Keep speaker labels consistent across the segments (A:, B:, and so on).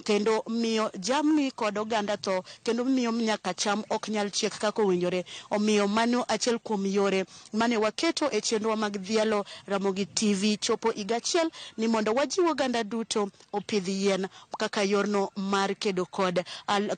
A: Kendo miyo jamni kod oganda tho kendo miyo nyaka cham ok nyal chiek kaka owinjore. Omiyo mano achiel kuom yore mane waketo e chenrowa mag dhialo Ramogi TV chopo higa achiel ni mondo wajiw oganda duto opidh yien kaka yorno mar kedo kod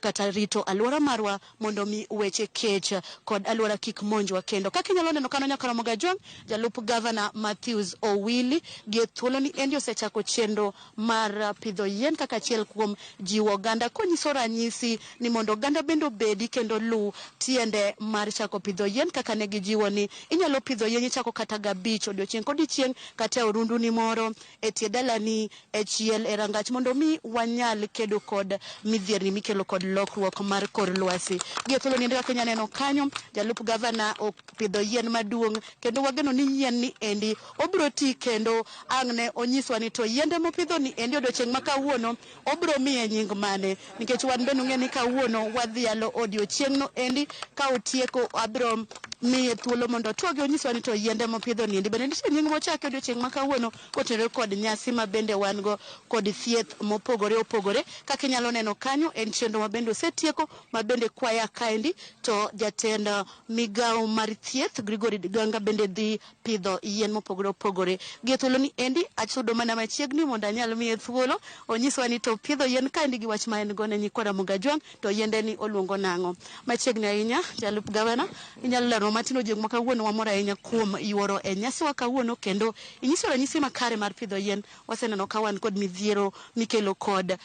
A: kata rito aluora marwa mondo mi weche kech kod aluora kik monjwa kendo. Kaka inyalo neno kanyo nyaka Ramogi Ajwang', jalup gavana Matthews Owili gi e thuoloni endi osechako chenro mar pidho yien kaka achiel kuom jiwo oganda konyiso ranyisi ni mondo oganda bende obedi kendo luw tiende mar chako pidho yien kaka ne gijiwo ni inyalo pidho yien ichako kata gabich odiochieng' kodiochieng' kata e orunduni moro e tie dalani e chiel e rangach mondo mi wanyal kedo kod midhierni mikelo kod lokruok mar kor lwasi. Gi e thuoloni endi kaka inya neno kanyo jalup gavana opidho yien maduong' kendo wageno ni yien ni endi obiro ti kendo ang' ne onyiswa ni to yiende mopidho ni endi odiochieng' ma kawuono obiro miye nying mane nikech wan bende ung'e ni kawuono wadhialo odiochieng' no endi ka otieko abiro miye thuolo mondo otwagi onyiswa ni to yiende mopidho ni endi bende nitie nying mochaki odiochieng' ma kawuono kotenore kod nyasi ma bende wan go kod thieth mopogore opogore. Kaka inyalo neno kanyo en chenro ma bende osetieko ma bende kwaya kaendi to jatend migawo mar thieth Gregory Ganga bende dhi pidho yien mopogore opogore. Gi e thuoloni endi asudo mana machiegni mondo anyal miye thuolo onyiswa ni to pidho yien kaendi gi wach ma en go ne nyikwa Ramogi Ajwang' to yiende ni oluongo nang'o. Machiegni ahinya jalup gavana inyalo leronwa matin odiochieng' ma kawuono wamor ahinya kuom yuoro e nyasi wa kawuono kendo inyiso ranyisi makare mar pidho yien. Waseneno ka wan kod midhiero mikelo kod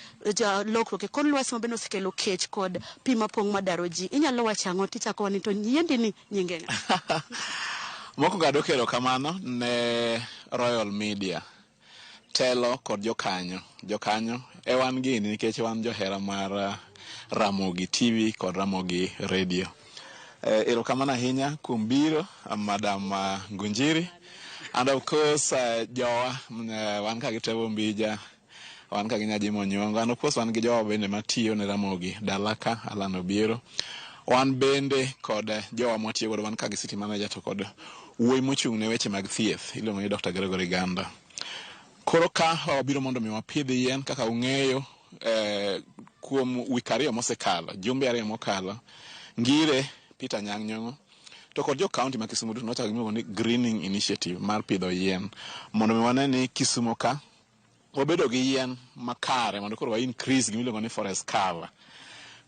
A: lokruok e kor lwasi ma bende osekelo kech kod pi mapong' madaro ji. Inyalo wacho ang'o tichako ni to yiendi ni nyinge ng'a?
B: Mokwongo adwoko erokamano ne Royal Media, telo kod jokanyo. Jokanyo e wan gini nikech wan johera mar Ramogi TV kod Ramogi Radio. Erokamano ahinya kuom biro Madam Ngunjiri and of course jowa wan ka gi Trevor Ombija, wan ka gi Nyajimo Onyuongo and of course wan gi jowa bende matiyo ne Ramogi dala ka Alan Obiero. Wan bende kod jowa mwatiyo godo wan ka gi city manager to kod wuoyi mochung' ne weche mag thieth iluongo ni Dr. Gregory Ganda. Koro ka wabiro mondo mi wapidh yien kaka ung'eyo kuom wik 2 mosekalo, jumbe 2 mokalo, Ngire Peter Anyang' Nyong'o to kod jo county ma Kisumu duto nochako gima iluongo ni Greening Initiative mar pidho yien mondo mi wane ni Kisumu ka wabedo gi yien makare mondo koro wa increase gima iluongo ni forest cover.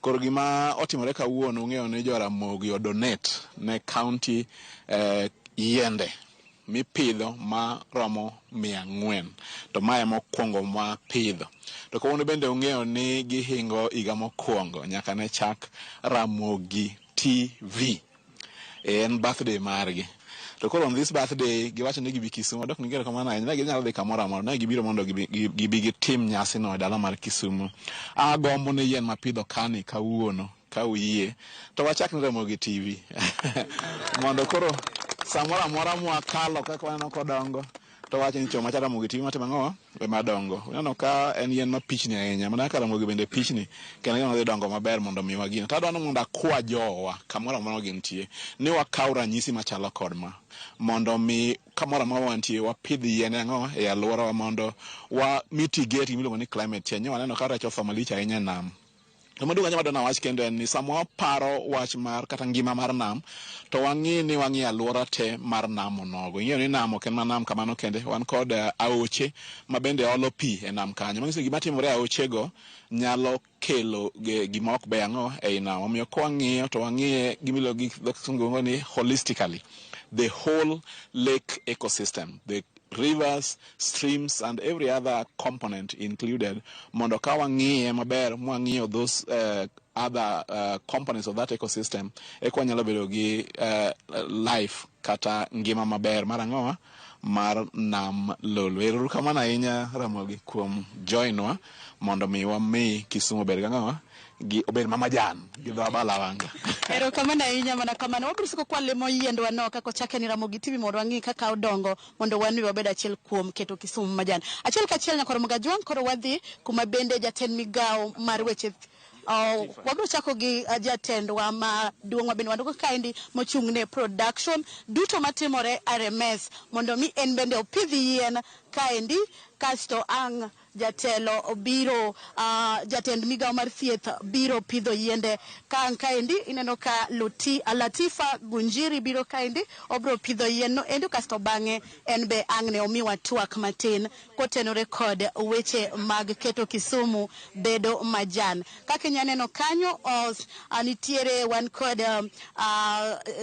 B: Koro gima otimore kawuono ung'eyo ni jo Ramogi o donate ne county yiende mipidho maromo 400 to mae mokwongo mwapidho. To kawuono bende ung'eyo ni gihingo higa mokwongo nyaka ne chak Ramogi TV. En birthday margi. To koro on this birthday giwacho ni gibi Kisumu adok nigi erokamano ahinya. Ne ginyalo dhi kamoro amora. Ne gibiro mondo gibi gitim nyasino e dala mar Kisumu. Agombo ni yien mapidho kani kawuono ka uyie to wachak ni Ramogi TV mondo koro samoro amora mwakalo kaka waneno kodongo to wacho ni choma cha Ramogi TV matimo ang'o ema dongo. Uneno ka en yien ma pichni ahinya mana kaka Ramogi bende pichni kendo gino dhi dongo maber mondo mi wagino. To adwa ni mondo akwa jowa kamoro amora gintie ni wakaw ranyisi machalo kod ma mondo mi kamoro amora wantie wapidh yien ang'o e alworawa mondo wa mitigate gima iluongo ni climate change. Waneno ka rech otho malich ahinya e nam. To maduong' ahinya madwa nawach kendo en ni sama waparo wach mar kata ngima mar nam to wang'i ni wang'iyo alwora te mar nam onogo. Ing'eyo ni nam ok en mana nam kamano kende, wan kod aoche ma bende olo pi e nam kanyo. Manyiso ni gima timore e aochego nyalo kelo gima ok ber ang'o ei nam. Omiyo kwang'iyo to wang'iye gima iluongo gi dho kisungu luongo ni holistically, the whole lake ecosystem, the rivers, streams and every other component included mondo ka wang'iye maber mwang'iyo those other components of that ecosystem eka wanyalo bedo gi life kata ngima maber mar ang'owa mar nam Lolwe. Ero uru kamano ahinya Ramogi kuom join wa mondo mi wami Kisumu obed gang'owa gi obed ma majan gi dho abala wanga.
A: Erokamano ahinya mana kamano. Wabiro siko kwalimo yiendwa no kaka ochake ni Ramogi TV mondo wang'i kaka odongo mondo wan be wabed achiel kuom keto Kisumu majan. Achiel kachiel nyaka Ramogi Ajwang' koro wadhi kuma bende jatend migawo mar weche wabiro chako gi jatendwa maduong' ma bende wan go kaendi mochung' ne production duto matimore RMS mondo mi en bende opidh yien kaendi kasto ang' Jatelo biro jatend migawo mar thieth biro pidho yiende ka kaendi ineno ka Luti, Latifa Gunjiri biro kaendi obiro pidho yien no endi kasto bang'e en be ang' ne omiwa twak matin kotenore kod weche mag keto Kisumu bedo majan. Kaka inya neno kanyo nitiere wan kod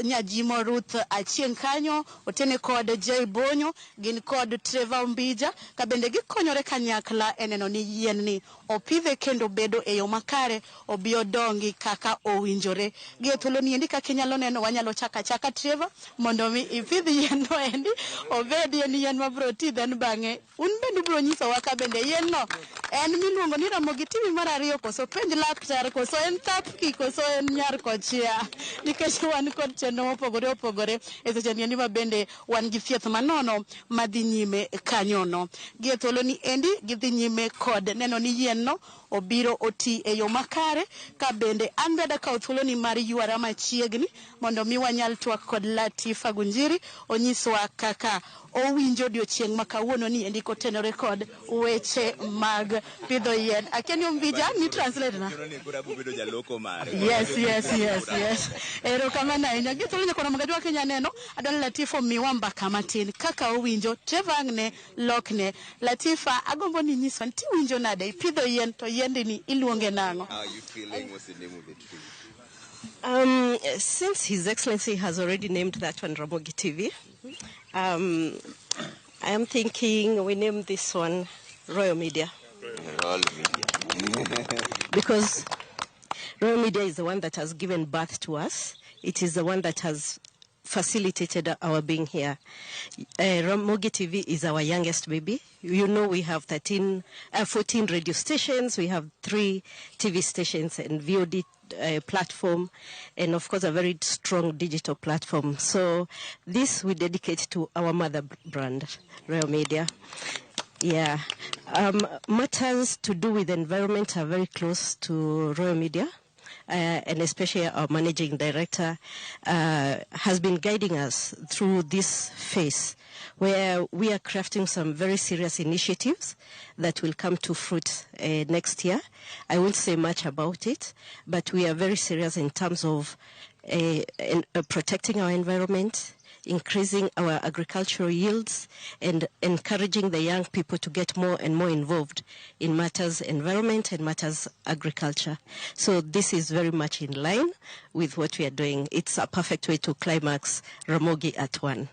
A: Nyajimo Ruth Achieng' kanyo otene kod Jay Bonyo gin kod Trevor Ombija ka bende gikonyore kanyakla e neno ni yien ni opidhe kendo bedo e yo makare obi odongi kaka owinjore. Gi e thuolo ni endi kaka inyalo neno wanyalo chako achaka Trevor mondo mi ipidh yien no endi obed en yien mabiro ti then bang'e un bende ubiro nyisowa ka bende yien no en miluongo ni Ramogi TV mar ariyo koso penj laktar koso en thapki koso en nyar kochia nikech wan kod chenro mopogore opogore e seche ni endi ma bende wan gi thieth manono madhi nyime kanyono. Gi e thuolo ni endi gidhi nyime kod neno ni yien no obiro oti e yo makare ka bende an be adakawo thuolo ni mar ywara machiegni mondo mi wanyal twak kod Latifa Gunjiri onyiswa kaka owinjo odiochieng' ma kawuono ni endi kotenore kod weche mag pidho yien. Akia ni Ombija ni translate na. Yes. Erokamano ahinya. Gi thuolo nyakwar Ramogi Ajwang' kinya neno, adwa ni Latifa omiwa mbaka matin kaka owinjo. Trevor ang' ne lokne. Latifa, agombo ni inyiswa ni tiwinjo nade ipidho yien to yiendi ni iluonge nang'o?
C: How are you feeling? What's the name of the tree?
D: Since His Excellency has already named that one Ramogi TV, I am thinking we name this one Royal Media.
C: Royal Media.
D: Because Royal Media is the one that has given birth to us. It is the one that has facilitated our being here. Ramogi TV is our youngest baby. You know we have 14 radio stations, we have 3 TV stations and VOD platform, and of course a very strong digital platform. So this we dedicate to our mother brand, Royal Media. Yeah. Matters to do with the environment are very close to Royal Media. And especially our managing director has been guiding us through this phase where we are crafting some very serious initiatives that will come to fruit next year. I won't say much about it, but we are very serious in terms of protecting our environment, increasing our agricultural yields, and encouraging the young people to get more and more involved in matters environment and matters agriculture. So this is very much in line with what we are doing. It's a perfect way to climax Ramogi at one.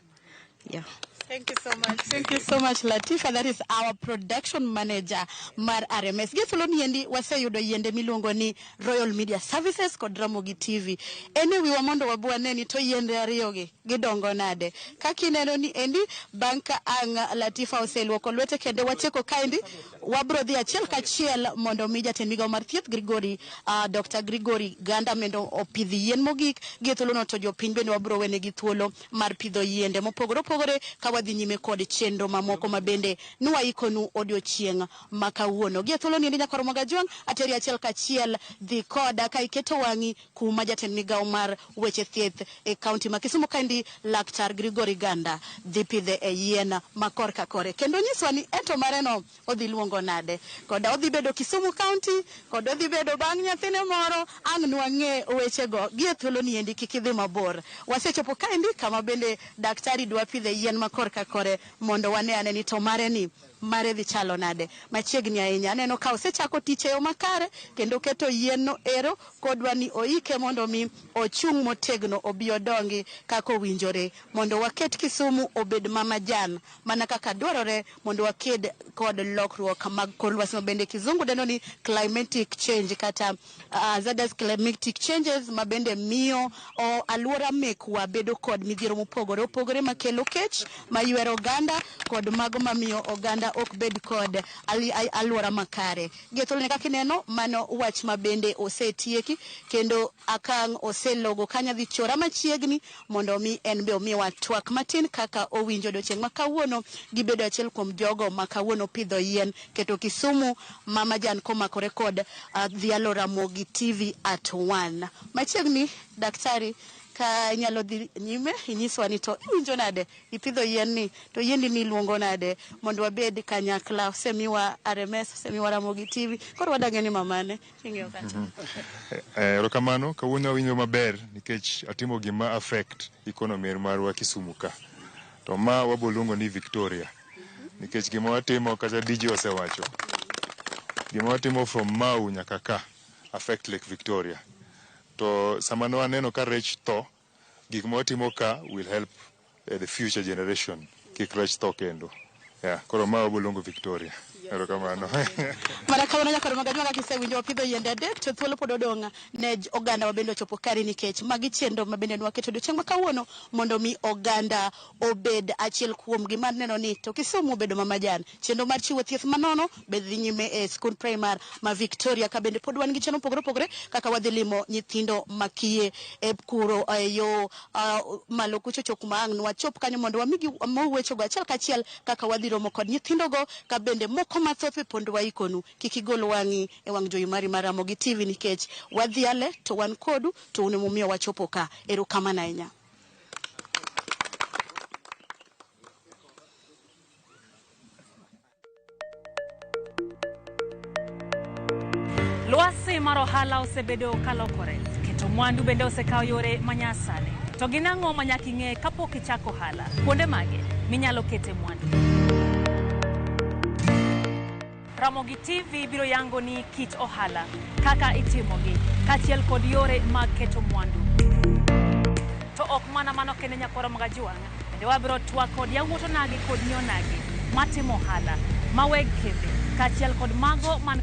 D: Yeah.
A: Thank you so much. Thank you so much, Latifa. That is our production manager mar RMS. Gi thuolo ni endi waseyudo yiende miluongo ni Royal Media Services kod Ramogi TV. En e wiwa mondo wabwane ni to yiende ariyogi gidongo nade. Kaka ineno ni endi bang' ka ang' Latifa oseluoko lwete kendo watieko kaendi, wabro dhi achiel kachiel mondo mi jatend migawo mar thieth Grigori, Dr. Grigori Ganda mondo opidh yien mogik. Gi e thuolono to jopiny bende wabro wenegi thuolo mar pidho yiende mopogore opogore ka wadhi nyime kod chenro mamoko ma bende nwaikonu odiochieng' ma kawuono. Gi e thuolo ni endi nyakwar Ramogi Ajwang' ateri achiel kachiel dhi koda ka iketo wang'i kuma jatend migawo mar weche thieth e kaunti ma Kisumu kaendi Laktar Grigori Ganda dhi pidhe e yien ma korka kore. Kendo nyiswa ni ento mareno odhi luongo nade. Koda odhi bedo Kisumu County, kod odhi bedo bang' nyathine moro, ang' nwang'e wechego. Gi e thuolo ni endi kik idhi mabor. Wasechopo kaendi kama bende daktari dwa pidhe yien ma korka kore mondo wane ane ni to mare ni mare dhi chalo nade. Machiegni ahinya aneno ka osechako tich e yo makare kendo keto yien no ero kodwa ni oike mondo mi ochung' motegno obi odongi kaka owinjore mondo waket Kisumu obed ma majan mana kaka dwarore mondo waked kod lokruok mag kor lwasi ma bende kizungu dendo ni climatic change kata hazardous climatic changes ma bende miyo alwora mekwa bedo kod midhiero mopogore opogore makelo kech maywero oganda kod mago mamiyo oganda ok bed kod alwora makare. Gi e thuoloni kaka ineno mano wach ma bende osetieki kendo akang' oselogo kanya dhi chora machiegni mondo mi en be omiwa twak matin kaka owinjo odiochieng' ma kawuono gibedo achiel kuom jogo ma kawuono pidho yien keto Kisumu ma majan komakore kod dhialo Ramogi TV at 1. Machiegni daktari Ka inyalo dhi nyime inyiswa ni to iwinjo nade ipidho yien ni to yiendi ni iluongo nade mondo wabed kanyakla. Osemiwa RMS, osemiwa Ramogi TV, koro wadang'e ni mamane king'iyo kacha.
E: Erokamano, kawuono awinjo maber nikech atimo gima affect economy marwa Kisumu ka. To ma wabo luongo ni Victoria. Nikech gima watimo kata DJ osewacho. Gima watimo from Mau nyaka ka affect Lake Victoria. To sama ne waneno ka rech tho, gik ma watimo ka will help the future generation kik rech tho kendo. Yeah, koro ma wabo luongo Victoria. Erokamano.
A: Mana kamano nyakoro magajwa kaka isewinjo wapidho yiende adek to thuolo pod odong' ne oganda wa bende ochopo kare nikech magi chenro ma bende nwaketo odiochieng' ma kawuono mondo mi oganda obed achiel kuom gi mar neno ni to Kisumu obedo ma majan. Chenro mar chiwo thieth manono be dhi nyime e skund primar ma Victoria ka bende pod wan gi chenro mopogore opogore kaka wadhi limo nyithindo makiye e kuro e yo malo kucho chop kuma ang' nwachop kanyo mondo wamigi wechego achiel kachiel kaka wadhi romo kod nyithindogo ka bende moko mathoth be pod waikonu. Kik igol wang'i e wang' jowi mari mar Ramogi TV nikech wadhiale to wan kodu to un emomiyo wachopo ka. Erokamano ahinya.
F: Lwasi mar ohala osebedo kalokore, keto mwandu bende osekawo yore manyasani. To gin ang'o ma nyaka ing'e kapok ichako ohala? Kuonde mage minyalo kete mwandu? Ramogi TV biro yango ni kit ohala, kaka itimogi, kaachiel kod yore mag keto mwandu. To ok mana mano kende nyakwara Magajuang', bende wabiro twak kod yawuot onagi kod nyi onagi matimo ohala, ma weg kembe, kaachiel kod mago man